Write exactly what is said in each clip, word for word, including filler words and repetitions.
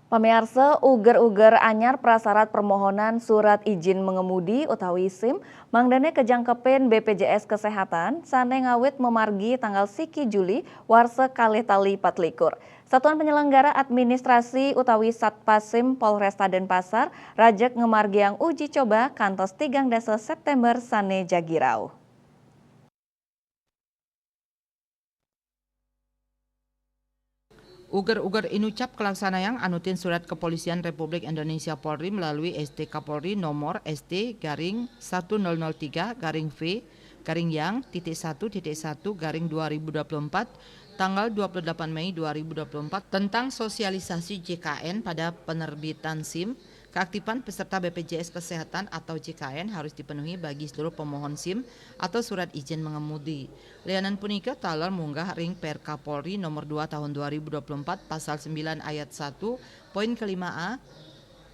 Pamiarsa, uger-uger anyar prasyarat permohonan surat ijin mengemudi utawi SIM mangdane kejangkepin B P J S Kesehatan sane ngawit memargi tanggal siki Juli warsa kalih tali patlikur. Satuan Penyelenggara Administrasi utawi Satpasim Polresta Denpasar rajek ngemargiang uji coba kantos tigang dasa September sane jagi rauh. Uger-uger inucap kalaksanayang anutin surat Kepolisian Republik Indonesia Polri melalui S T Kapolri nomor S T garing satu nol nol tiga garing V garing yang titik satu titik satu garing dua ribu dua puluh empat tanggal dua puluh delapan Mei dua ribu dua puluh empat tentang sosialisasi J K N pada penerbitan SIM. Keaktifan peserta B P J S Kesehatan atau J K N harus dipenuhi bagi seluruh pemohon SIM atau surat izin mengemudi. Lianan punika taler munggah ring Perkapolri nomor dua tahun dua ribu dua puluh empat pasal sembilan ayat satu poin kelima A,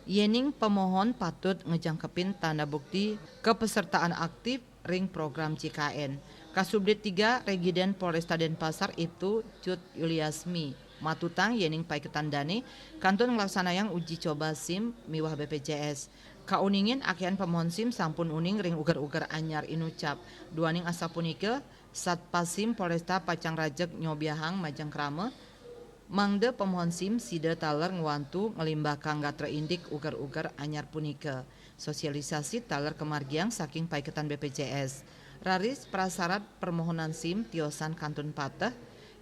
yening pemohon patut ngejangkepin tanda bukti kepesertaan aktif ring program J K N. Kasubdit tiga Regiden Polresta Denpasar Ibtu Cut Yuliasmi matutang yening paiketan dane kantun nglaksanayang uji coba SIM miwah B P J S. Kauningin akehan pemohon SIM sampun uning ring uger-uger anyar inucap. Duaning asapunika, Satpasim Polresta pacang rajeg nyobiahang majeng krama, mangda pemohon SIM sida taler ngwantu nglimbakang gatra indik uger-uger anyar punika. Sosialisasi taler kamargiang saking paiketan B P J S. Raris prasyarat permohonan SIM tiosan kantun pateh,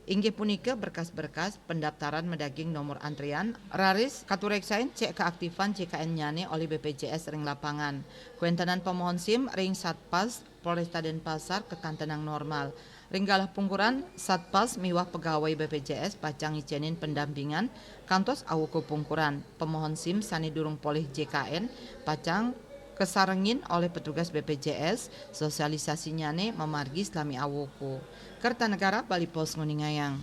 inggih punika berkas-berkas pendaftaran madaging nomor antrian, raris katureksain cek keaktifan J K N-nyane olih B P J S ring lapangan. Kuentanan pemohon SIM ring Satpas Polresta Denpasar kakantenang normal. Ring galah pungkuran, Satpas miwah pegawai B P J S pacang ngicenin pendampingan kantos awuku pungkuran. Pemohon SIM sane durung polih J K N pacang kasarengin olih petugas B P J S, sosialisasinyane mamargi salami awuku. Kertanegara, Bali Post nguningayang.